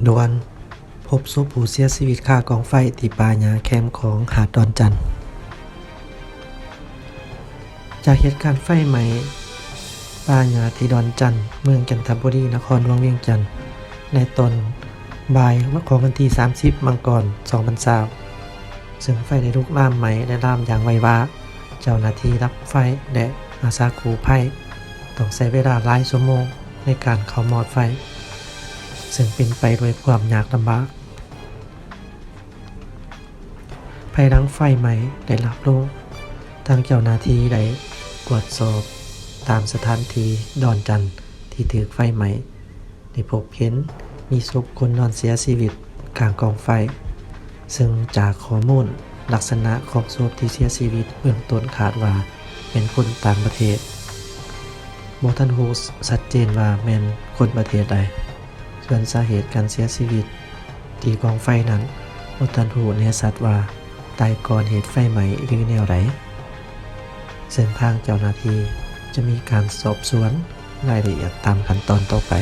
ດ່ວນ ພົບສົບຜູ້ເສຍຊີວິດຄາກອງໄຟທີ່ປ່າຫຍ້າແຄມຂອງຫາດດອນຈັນ. ຈາກເຫດການໄຟໄໝ້ປ່າຫຍ້າທີ່ດອນຈັນ, ເມືອງຈັນທະບູລີ, ນະຄອນຫຼວງວຽງຈັນ ໃນຕອນບ່າຍຂອງວັນທີສາມສິບ ມັງກອນ ສອງພັນຊາວ ເຊິ່ງໄຟໄດ້ລຸກລາມໄໝ້ ແລະ ລາມຢ່າງໄວວາ. ເຈົ້າໜ້າທີ່ດັບໄຟ ແລະ ອາສາກູ້ໄພ ຕ້ອງໃຊ້ເວລາຫຼາຍຊົ່ວໂມງໃນການເຂົ້າມອດໄຟ, ເຊິ່ງເປັນໄປດ້ວຍຄວາມຍາກລຳບາກ. ພາຍຫຼັງໄຟໄໝ້ໄດ້ລາບລົງ, ທາງເຈົ້າໜ້າທີ່ໄດ້ກວດສອບຕາມສະຖານທີ່ດອນຈັນທີ່ຖືກໄຟໄໝ້ ໄດ້ພົບເຫັນມີສົບຄົນນອນເສຍຊີວິດຂ້າງກອງໄຟ, ເຊິ່ງຈາກຂໍ້ມູນລັກສະນະຂອງສົບທີ່ເສຍຊີວິດເບື້ອງຕົ້ນຄາດວ່າແມ່ນຄົນຕ່າງປະເທດ. ບໍ່ທັນຮູ້ຊັດເຈນວ່າແມ່ນຄົນປະເທດໃດ. ສ່ວນສາເຫດການເສຍຊີວິດທີ່ກອງໄຟນັ້ນ ບໍ່ທັນຮູ້ແນ່ຊັດວ່າຕາຍກ່ອນເຫດໄຟໄໝ້ ຫຼື ແນວໃດ, ເຊິ່ງທາງເຈົ້າໜ້າທີ່ຈະມີການສອບສວນລາຍລະອຽດຕາມຂັ້ນຕອນຕໍ່ໄປ.